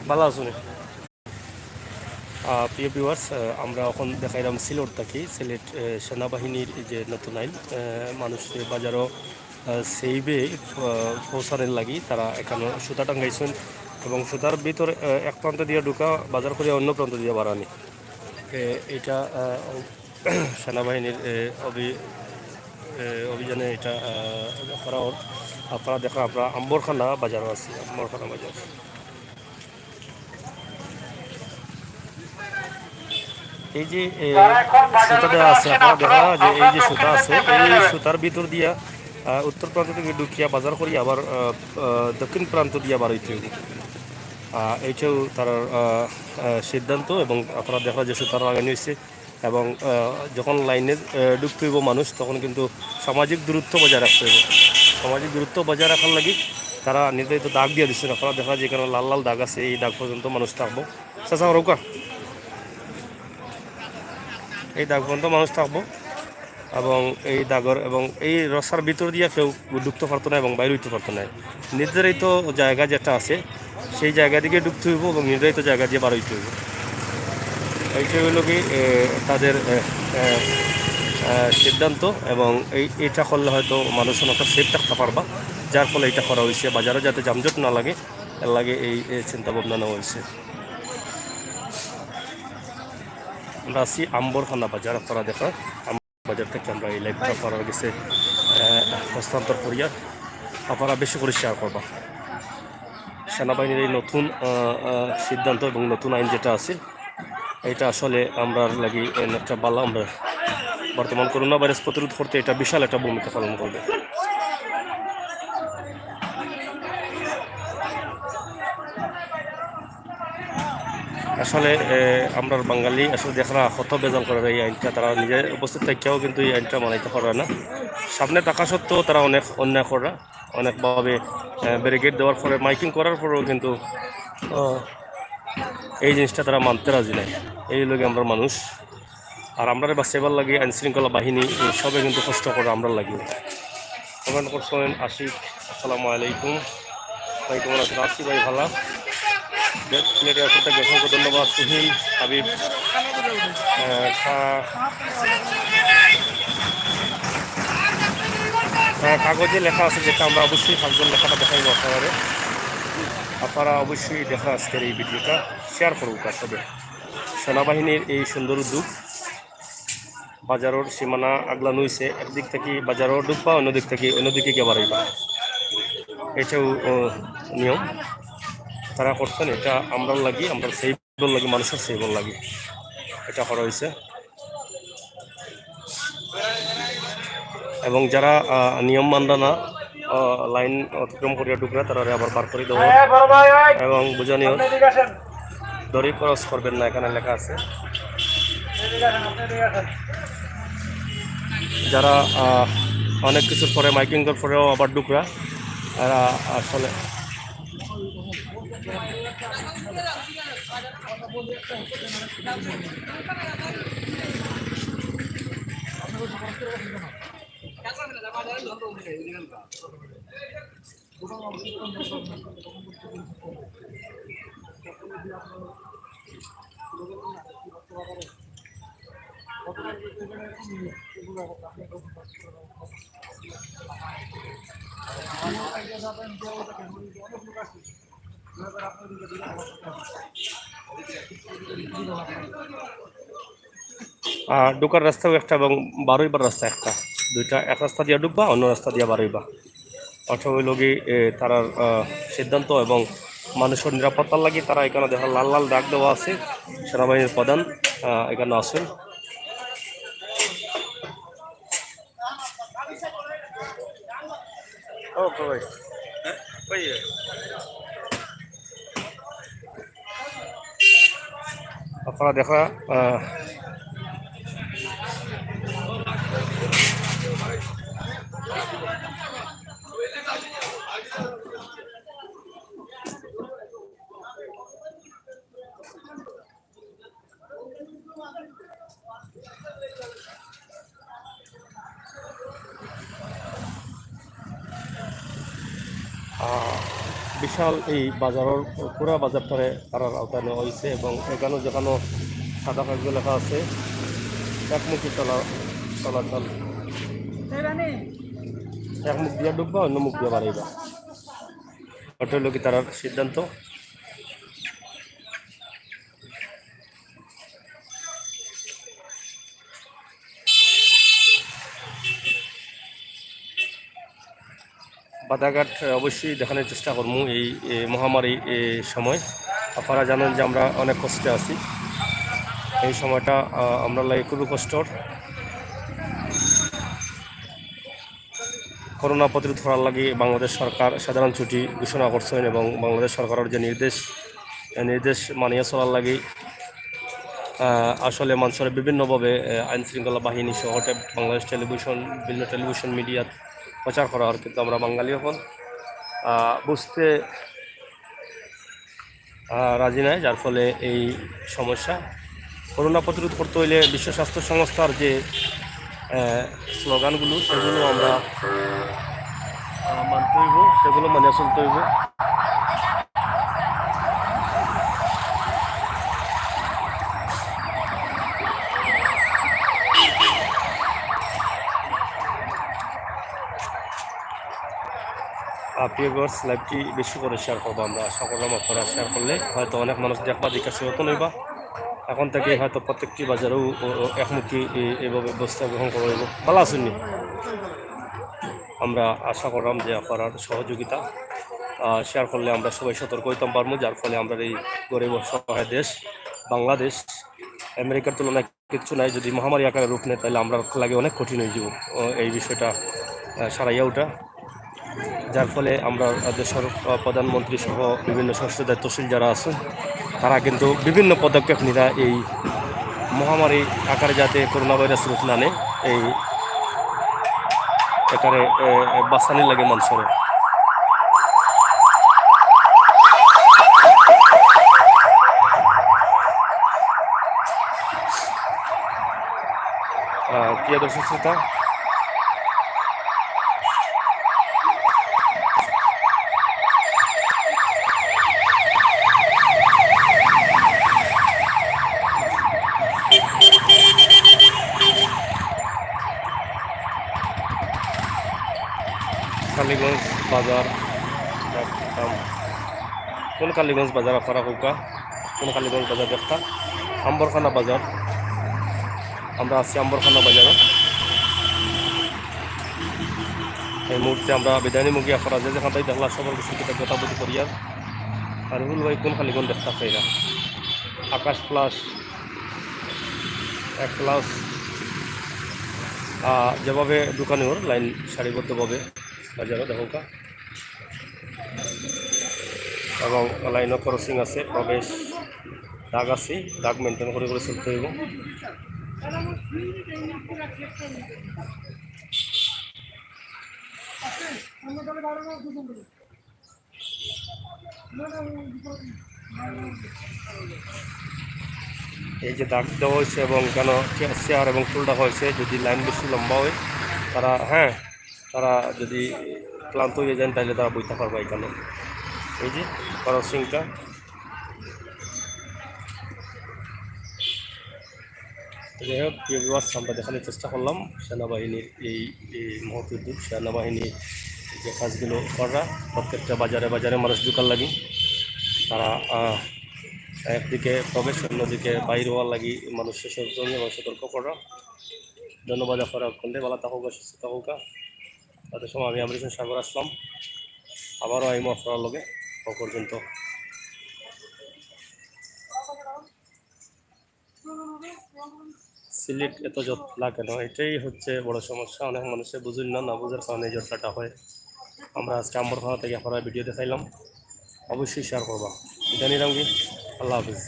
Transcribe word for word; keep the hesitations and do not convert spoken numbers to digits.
ভালা আছো নি? আহ, প্রিয় ভিউয়ার্স, আহ, আমরা অখন দেখাইরাম সিলেট থাকি। সিলেট, আহ, সেনাবাহিনীর এই যে নতুন আইন, আহ, মানুষ বাজারো, আহ, সেইবে, আহ, পৌঁছানোর লাগি তারা এখানো সুতা টাঙ্গাইছইন এবং সুতার ভিতর, আহ, এক প্রান্ত দিয়া ঢুকা বাজার করিয়া অন্য প্রান্ত দিয়া বারানি। এ, এটা, আহ, সেনাবাহিনীর, এ, অভি-, এ, অভিযানে এটা, আহ, করা অর। আপনারা দেখরা, আমরা আম্বরখানা বাজারো আছি, আম্বরখানা বাজার। এই যে, এ, সুতা দেওয়া আছে, আপনারা দেখরা যে এই যে সুতা আছে, এই সুতার ভিতর দিয়া, আহ, উত্তর প্রান্ত থাকি ঢুকিয়া বাজার করি আবার, আহ, আহ, দক্ষিণ প্রান্ত দিয়া বার অইতে অইবো। আহ, এইটাউ তারার, আহ, আহ, সিদ্ধান্ত। এবং আপনারা দেখরা যে সুতা লাগানি অইছে এবং, আহ, যখন লাইনে, আহ, ঢুকতে অইবো মানুষ, তখন কিন্তু সামাজিক দূরত্ব বজায় রাখতে অইবো। সামাজিক দূরত্ব বজায় রাখার লাগি তারা নির্ধারিত দাগ দিয়া দিছে। আপনারা দেখরা যে এখানো লাল লাল দাগ আছে, এই দাগ পর্যন্ত মানুষ থাকবো। চাচা, রৌকা, এই দাগ পর্যন্ত মানুষ থাকবো এবং এই দাগর এবং এই রসার ভিতর দিয়া কেউ ঢুকতে পারতো না এবং বাইর অইতে পারতো না। নির্ধারিত জায়গা যেটা আছে, সেই জায়গা দিকে ঢুকতে অইবো এবং নির্ধারিত জায়গা দিয়া বার অইতে অইবো। এইটা অইলো কি, এ, তাদের, এ, এ, এ, সিদ্ধান্ত এবং এই, এটা করলে হয়তো মানুষ অনেকটা সেফ থাকতে পারবা, যার ফলে এটা করা অইছে, বাজারো যাতে যানজট না লাগে, এর লাগি এই, এই চিন্তা ভাবনা নেওয়া অইছে। আমরা আছি আম্বরখানা বাজার, আপনারা দেখরা। বাজার থাকি আমরা এই লাইভটা আপনারার গেছে, আহ, হস্তান্তর করিয়া আপনারা বেশি করি শেয়ার করবা। সেনাবাহিনীর এই নতুন, আহ, আহ, সিদ্ধান্ত এবং নতুন আইন যেটা আছে, এটা আসলে আমরার লাগি একটা ভালা, আমরা বর্তমান করোনা ভাইরাস প্রতিরোধ করতে এটা বিশাল একটা ভূমিকা পালন করবে। আসলে, এ, আমরার বাঙালি আসলে দেখরা কত ভেজাল করের এই আইনটা, তারা নিজে উপস্থিত থাকিয়াও কিন্তু এই আইনটা মানাইতে পারে না। সামনে থাকা সত্ত্বেও তারা অনেক অন্যায় করের, অনেকভাবে, এ, ব্যারিকেড দেওয়ার পরে, মাইকিং করার পরেও কিন্তু, আহ, এই জিনিসটা তারা মানতে রাজি নাই। এই অইলো গি আমরার মানুষ। আর আমরারে বাঁচাইবার লাগি আইন শৃঙ্খলা বাহিনী, এই সবে কিন্তু কষ্ট করের আমরার লাগি। কমেন্ট করছইন আশিক, আসসালামু আলাইকুম। ভাই, কেমন আছেন? আছি ভাই, ভালা। সিলেটে আছেন, তাকে অসংখ্য ধন্যবাদ। তুহিন হাবিব, আহ, কা-, আহ, কাগজে লেখা আছে, যেটা আমরা অবশ্যই পাঁচজন লেখাটা দেখাইবো আপনারারে। আপনারা অবশ্যই দেখরা আজকের এই ভিডিওটা, শেয়ার করুক আসলে। সেনাবাহিনীর এই সুন্দর উদ্যোগ, বাজারর সীমানা আগলানো অইছে, একদিক থাকি বাজারো ঢুকবা, অন্যদিক থাকি, অন্যদিকে গিয়া বারইবা, এটাউ, ও, নিয়ম তারা করছইন। এটা আমরার লাগি, আমরার সেফর লাগি, মানুষর সেফর লাগি এটা করা অইছে। এবং যারা, আহ, নিয়ম মানরা না, আহ, লাইন অতিক্রম করিয়া ঢুকরা, তারারে আবার বার করি দেওয়া এবং বুঝানি অর, দড়ি ক্রস করবেন না, এখানে লেখা আছে। যারা, আহ, অনেক কিছুর পরে, মাইকিংর পরেও আবার ঢুকরা, এরা আসলে আহ, ঢুকার রাস্তাও একটা এবং বারইবার রাস্তা একটা, দুইটা, এক রাস্তা দিয়া ঢুকবা, অন্য রাস্তা দিয়া বারইবা। অর্থাৎ অইলো গি, এ, তারার, আহ, সিদ্ধান্ত এবং মানুষর নিরাপত্তার লাগি তারা এখানো দেখরা লাল লাল দাগ দেওয়া আছে। সেনাবাহিনীর প্রধান, আহ, এখানো আছইন। আপনারা দেখরা, আহ, আহ, বিশাল এই বাজারর পুরা বাজারটারে তারার আওতায় নেওয়া হয়েছে এবং এখানে যেখানে সাদা কাগজে লেখা আছে একমুখী চলা চলাচল, এক মুখ দিয়া ঢুকবা, অন্য মুখ দিয়া বাড়াইবা। ওটা হলো কি তারার সিদ্ধান্ত। বাধাঘাট অবশ্যই দেখানোর চেষ্টা করবো এই, এই মহামারী এই সময়। আপনারা জানেন যে আমরা অনেক কষ্টে আছি। এই সময়টা, আহ, আমরা লাগে খুবই কষ্টর। করোনা প্রতিরোধ করার লাগি বাংলাদেশ সরকার সাধারণ ছুটি ঘোষণা করছেন এবং বাংলাদেশ সরকারের যে নির্দেশ, এই নির্দেশ মানিয়া চলার লাগি, আহ, আসলে মানুষের বিভিন্নভাবে, আহ, আইন শৃঙ্খলা বাহিনী সহ টে-, বাংলাদেশ টেলিভিশন, বিভিন্ন টেলিভিশন মিডিয়াত প্রচার করা হয়, কিন্তু আমরা বাঙালি এখন, আহ, বুঝতে, আহ, রাজি নাই, যার ফলে এই সমস্যা। করোনা প্রতিরোধ করতে হইলে বিশ্ব স্বাস্থ্য সংস্থার যে, আহ, স্লোগানগুলো, সেগুলো আমরা, আহ, মানতে হইব, সেগুলো মানিয়া চলতে হইব। আহ, প্রিয় ভিউয়ার্স, লাইভটি বেশি করে শেয়ার করবা, আমরা আশা করলাম আপনারা শেয়ার করলে হয়তো অনেক মানুষ দেখবা, জিজ্ঞাসা করতে হইবা। এখন থেকে হয়তো প্রত্যেকটি বাজারেও ও, ও, একমুখী এ-, এইভাবে ব্যবস্থা গ্রহণ করা হইব। ভালো আছেন নি? আমরা আশা করলাম যে আপনার সহযোগিতা, আহ, শেয়ার করলে আমরা সবাই সতর্ক হইতাম পারবো, যার ফলে আমরা এই গরিব অসহায় দেশ, বাংলাদেশ, আমেরিকার তুলনায় কিচ্ছু নাই। যদি মহামারী আকারে রূপ নেয়, তাহলে আমরা লাগে অনেক কঠিন হয়ে যাব, ও, এই বিষয়টা, আহ, সারাইয়া ওঠা। যার ফলে আমরা দেশের, আহ, প্রধানমন্ত্রী সহ বিভিন্ন সংশ্লিষ্ট দায়িত্বশীল যারা আছেন, তারা কিন্তু বিভিন্ন পদক্ষেপ নিরা এই মহামারী আকারে যাতে করোনা ভাইরাস রূপ না নেয়, এই এটারে, এ, এ, বাঁচানি লাগে মানুষের। আহ, প্রিয় দর্শক শ্রোতা, কালীগঞ্জ বাজার, কোন কালীগঞ্জ বাজার আপনারা কউক্কা? কোন কালীগঞ্জ বাজার দেখতা? আম্বরখানা বাজার, আমরা আছি আম্বরখানা বাজারে। এই মুহূর্তে আমরা বিদায় নিমু গিয়া, আপনারা যে যেখান থেকে দেখলা সবার কিছু কৃতজ্ঞতা বোধ করিয়ার। আর রুহুল ভাই কোন কালীগঞ্জ দেখতা চাইরা? আকাশ প্লাস এক প্লাস, আহ, যেভাবে দোকানে ওর লাইন সারিবদ্ধভাবে বাজারও দেখউক্কা। এবং লাইনও ক্রসিং আছে, প্রবেশ দাগ আছে, দাগ মেনটেন করে করে চলতে হইব। এই যে দাগ দেওয়া হয়েছে এবং কেন চে-, চেয়ার এবং টুল রাখা হয়েছে, যদি লাইন বেশি লম্বা হয়, তারা, হ্যাঁ, তারা যদি ক্লান্ত হয়ে যান, তাহলে তারা বইতে পারবে এখানে। এই যে ক্রসিংটা। যাই হোক, প্রিয় ভিউয়ার্স, আমরা দেখানোর চেষ্টা করলাম সেনাবাহিনীর এই, এই মহৎ উদ্যোগ, সেনাবাহিনী যে কাজগুলো করা, প্রত্যেকটা বাজারে বাজারে মানুষ ঢুকার লাগি, তারা, আহ, একদিকে প্রবেশ, অন্যদিকে বাইর হওয়ার লাগি মানুষকে সচেতন এবং সতর্ক করা। ধন্যবাদ আপনারা, অত্যন্ত ভালো থাকুক, সুস্থ থাকুক। তাদের সময় আমি আমৃত সাগর আসলাম, আবারও আইমু আপনার লগে। তখন পর্যন্ত সিলেট এত জটলা কেন? এটাই হচ্ছে বড় সমস্যা। অনেক মানুষে বুঝুন না, না বুঝার কারণে এই জটলাটা হয়। আমরা আজকে আম্বরখানা থেকে আপনারা ভিডিও দেখাইলাম, অবশ্যই শেয়ার করবা। জানি রামগি, আল্লাহ হাফিজ।